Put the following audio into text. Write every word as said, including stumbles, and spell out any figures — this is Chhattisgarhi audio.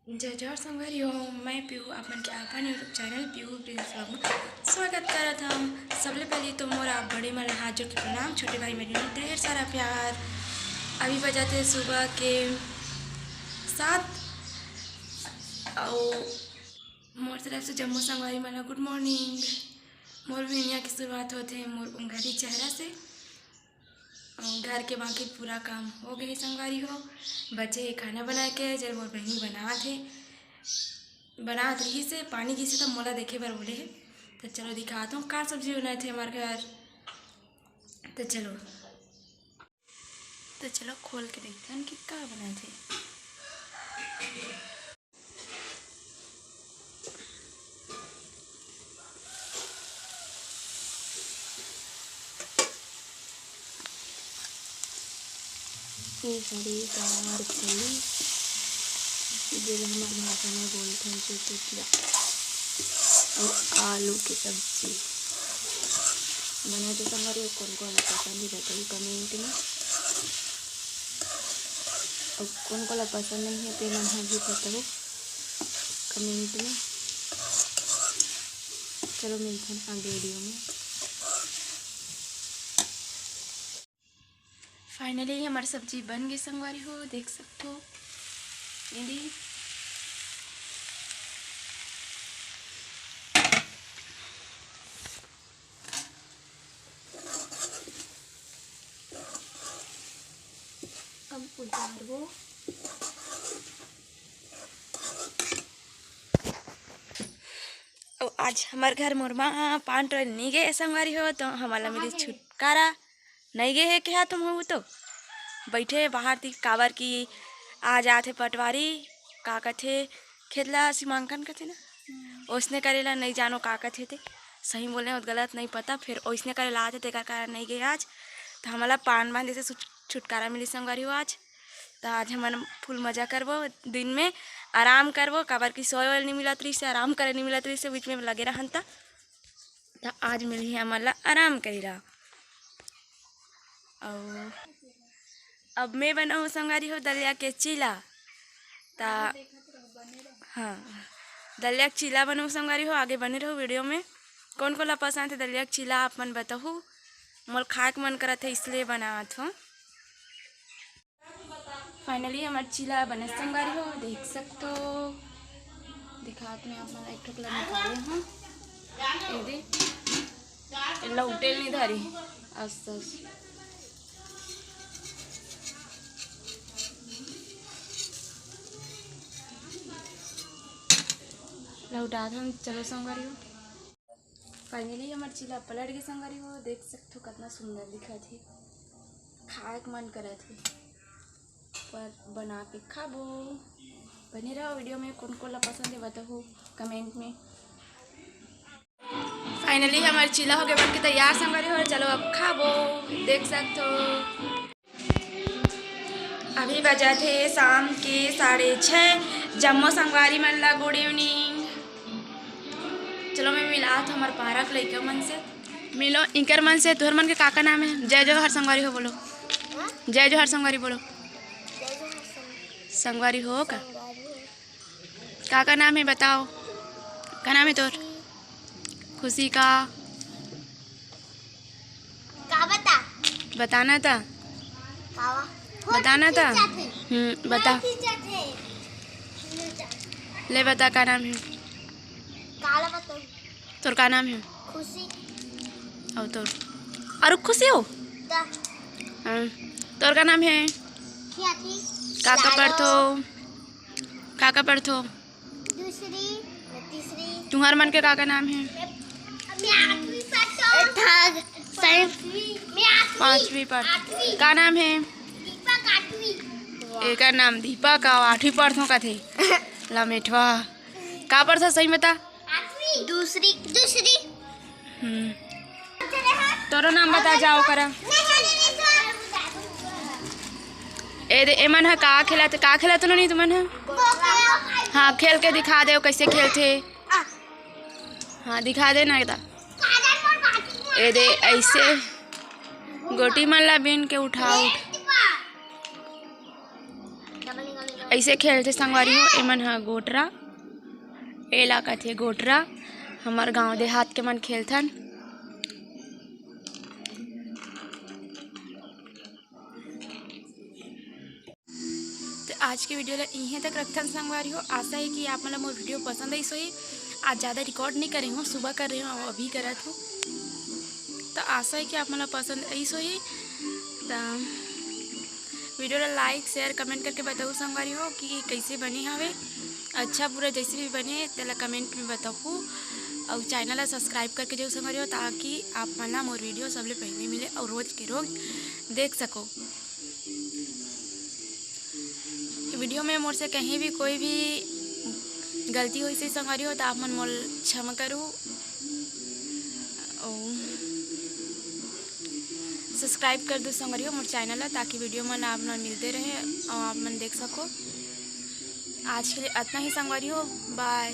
जय जोहार संगवारी हो, मैं पीहू, आप मन के अपन YouTube चैनल पीहू प्रिंस vlog में स्वागत करत हूँ। सबले पहले तो मोर आप बड़े मन ला हाथ जोड़ के प्रणाम, छोटे भाई मन ला ढेर सारा प्यार। अभी बजाथे सुबह के सात, अउ मोर तरफ से जम्मो संगवारी मन ला गुड मॉर्निंग। मोर बिहनिया के शुरुआत होथे मोर उंघरी चेहरा से। अउ घर के बाकी पूरा काम हो गए संगवारी हो, बचे हे खाना बनाए के, जेन मोर बहिनी बनात हे, बनात रहिस हे, पानी गिस हे त मोला देखे बर बोले हे। त चलो दिखात हूँ का सब्जी बनाए थे हमार घर। त चलो, त चलो खोल के देखथन कि का बनाए थे। ये हरे दार फली, जेला हमर भाषा में बोलथन चुटपुटिया, अउ आलू के सब्जी। बना तो संगवारी हो, कोन कोन ला पसंद हे बताहू comment में, अउ कोन कोन ला पसंद नहीं है ते मन ह भी बताहू comment में। चलो मिलथन आगे video में। Finally हमर सब्जी बन गे संगवारी हो, देख सकथो। ये दे। अब उतारबो। अउ आज हमर घर मोर माँ पान टोरे नी गे संगवारी हो, तो हमला मिली छुटकारा। नहीं गे हे कहा तुम हो तो बैठे बाहर ती, काबर कि आ जाथे पटवारी, का कथे, खेत ला सीमांकन कथे ना, ओसने करेला नहीं जानो का कथे ते, सही बोले हो गलत नहीं पता, फिर ओसने करेला आथे, तेकर कारण नहीं गे आज। तो हमला पान बांधे से छुट-, छुटकारा मिली संगवारी हो आज। तो आज हमन full मजा करबो, दिन में आराम करबो, काबर कि सोए वाले नहीं मिलत रहिस हे, आराम करे नहीं मिलत रहिस हे, बीच में लगे रहन त। त आज मिलही हमन ला आराम करे ला। अउ अब मैं बनाहूँ संगवारी हो दलिया के चीला। त हाँ, दलिया के चीला बनाहूँ संगवारी हो, आगे बने रहू video में। कोन कोन ला पसंद हे दलिया के चीला, आप मन बताहू। मोर खाए के मन करत हे, इसलिए बनावत हूँ। Finally हमर चीला बने संगवारी हो, देख सकथो। दिखात में आप मन ला एक ठोक ला निकाले हूँ। ये दे, एला उटेल नहीं धरी। अस, अस। लौटा दे, चलो संगवारी हो। Finally हमर चीला पलट गे संगवारी हो, देख सकथो कतना सुंदर दिखत हे। खाए के मन करत हे, पर बना के खाबो। बने रहो video में, कोन कोन ला पसंद हे बताहू comment में। Finally हमर चीला होगे बन के तैयार संगवारी हो, चलो अब खाबो। देख सकथो अभी बजत हे शाम के साढ़े छः। जम्मो संगवारी मन ला good evening। चलो मैं मिलात हूँ हमर पारा के लइका मन से। मिलो इंकर मन से। तोहर मन के का का नाम हे? जय जोहार संगवारी हो बोलो। जय जोहार संगवारी बोलो। संगवारी हो का? का का नाम हे बताओ? का नाम हे तोर? खुशी का? का बता? बताना था। कावा? बताना था। हम्म, बता। ले बता, का नाम हे? काला बता। तोर का नाम हे? खुशी। अउ तोर? अरु खुशी हो? हाँ। तोर का नाम हे? का का पढ़थो? का का पढ़थो? दूसरी, तीसरी। तुम्हर मन के का का नाम हे? मैं आठवीं पढ़थों। पाँचवीं। मैं आठवीं। पाँचवीं पढ़। आठवीं। का नाम हे? दीपक आठवीं। एकर नाम दीपक अउ आठवीं पढ़थों कथे। लमेठवा। का पढ़थस सही बता? आठवीं। दूसरी, दूसरी। हम्म। तोरो नाम बता जाओ करा। ए दे, एमन ह का खेलत, का खेलत नोनी तुमन ह? हाँ, खेल के दिखा दे, कैसे खेलथे। हाँ, दिखा दे ना एकदा। ए दे, ऐसे गोटी मन ला बीन के उठा उठ। ऐसे खेलथे संगवारी हो, एमन ह गोटरा, एला कथे गोटरा, हमर गांव देहात के मन खेलथन। तो आज के वीडियो ला इहें तक रखथन संगवारी हो। आशा है कि आप मन ला मोर वीडियो पसंद आइस होही। आज ज़्यादा रिकॉर्ड नहीं करे हूँ, सुबह कर रही हूँ, अभी करत हूँ। तो आशा है कि आप मन ला पसंद आइस होही। तो वीडियो ला लाइक, शेयर, कमेंट करके बताओ संगवारी हो कि कैसे बने हवे। अच्छा बुरा जैसे भी बने तेला कमेंट में बताओ, और चैनल ला सब्सक्राइब करके जाओ संगवारी हो, ताकि आप मन ला मोर वीडियो सबले पहले मिले और रोज के रोज देख सको। वीडियो में मोर से कहीं भी कोई भी गलती होइस हे संगवारी हो, तो आप मन मोल क्षमा करू। और सब्सक्राइब कर दो संगवारी हो मोर चैनल ला, ताकि वीडियो मन आप मन मिलते रहे और आप मन देख सको। आज के लिए इतना ही संगवारी हो, बाय।